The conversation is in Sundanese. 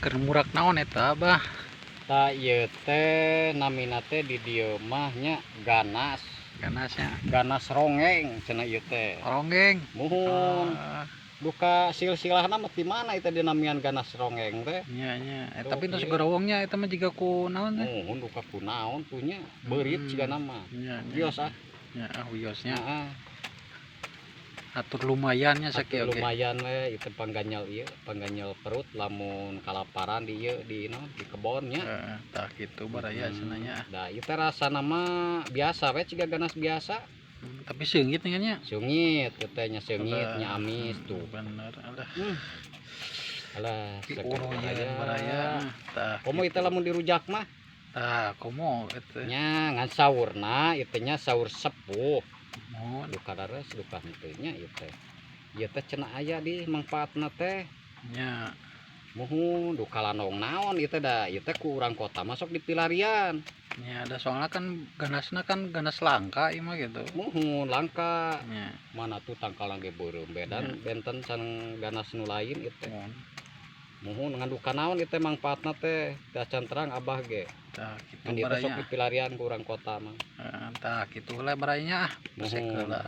Keur murak naon eta, Abah? Tah, ieu teh namina teh di dieu mah nya ganas. Ganasnya. Ganas ronggeng cenah ieu teh. Ronggeng. Muhun. Ah. Duka silsilahna mah ti mana itu dinamian ganas ronggeng teh? Nya nya. Eh, Tuh, tapi tos ieu. Gorowongnya eta mah jiga ku naon teh? Muhun, duka ku naon tuh nya, beurit sigana mah. Nya nya. Wios ah. Nya ah, wiosnya. Heeh. Atur lumayan nya sakieu Atuh oge. Lumayan we itu pangganyel ieu, pangganyel perut lamun kalaparan di ieu, di naon, di kebon nya. Heeh, tah kitu baraya cenah nya. Da ieu teh rasana mah biasa we, ciga ganas biasa. Tapi seungit nih nya. Seungit ieu teh nya, seungit Alah. nya, amis tuh. Bener alah. Alah, Ki seger uruyeun baraya. Baraya. Tah. Komo Kitu. ieu teh lamun dirujak mah. Tah, komo eta. Nya ngan saurna ieu teh nya saur sepuh. Muhun. Duka dares duka henteu nya ieu teh. Ieu teh cenah aya di mangfaatna teh. Nya. Muhun, duka landong naon ieu teh, da ieu teh ku urang kota masuk di pilarian. Nya ada, soalnya kan ganasna kan ganas langka ieu mah gitu. Muhun, langka. Nya. Mana tuh tangkalan ge beureum bedan benten sareng ganas nu lain ieu teh. Muhun. Muhun, ngan duka naon ieu teh mangfaatna teh, da can terang abah ge. Tah kitu Ngan ieu teh sok baraya. dipilarian ku urang kota mah. Heeh, tah kitu lah baraya ah. Pesek Muhun. Heula.